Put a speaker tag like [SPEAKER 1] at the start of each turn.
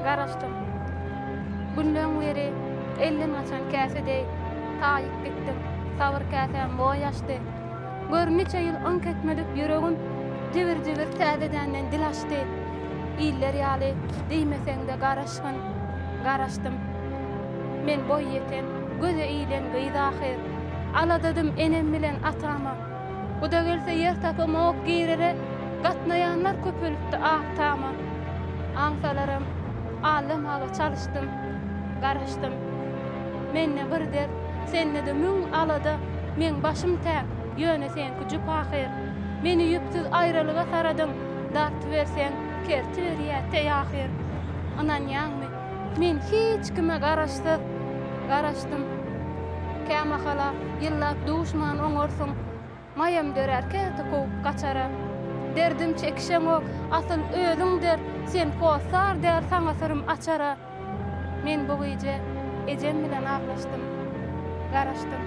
[SPEAKER 1] Garaşdym. Günleň biri elden gaçan käse deý taýyp gitdiň. Sabyr käsäm boý açdy. Gör niçe ýyl yňk etmedik ýüregim jibir-jibir täzedenden dil açdy. Iller ýaly diýmeseň-de garaşgyn. Garaşdym. Men boý ýeten, göze ilen gyz ahyr. Aladadym enem bilen atama. Guda gelse ýer tapamok girere, Gatnaýanlar köpelipdi ak tama. Aňsalaram aldamaga çalyşdym, Garaşdym. Mende bir dert, sende-de müň alada, Meň başym täk, ýöne seňki jüp ahyr. Meni ýüpsüz aýralyga saradyň, Dartyberseň, kerti berýä teý ahyr. Ynanýaňmy, men hiç kime garaşsyz garaşdym. Kämahala ýyllap duşman oňarsyň, Maýam dörär käte kowup gaçara. Derdim çekişeňok, asyl özüň dert, Sen hossar däl saňa syrym açara. Men bu gije ejem bilen aglaşdym, Garaşdym.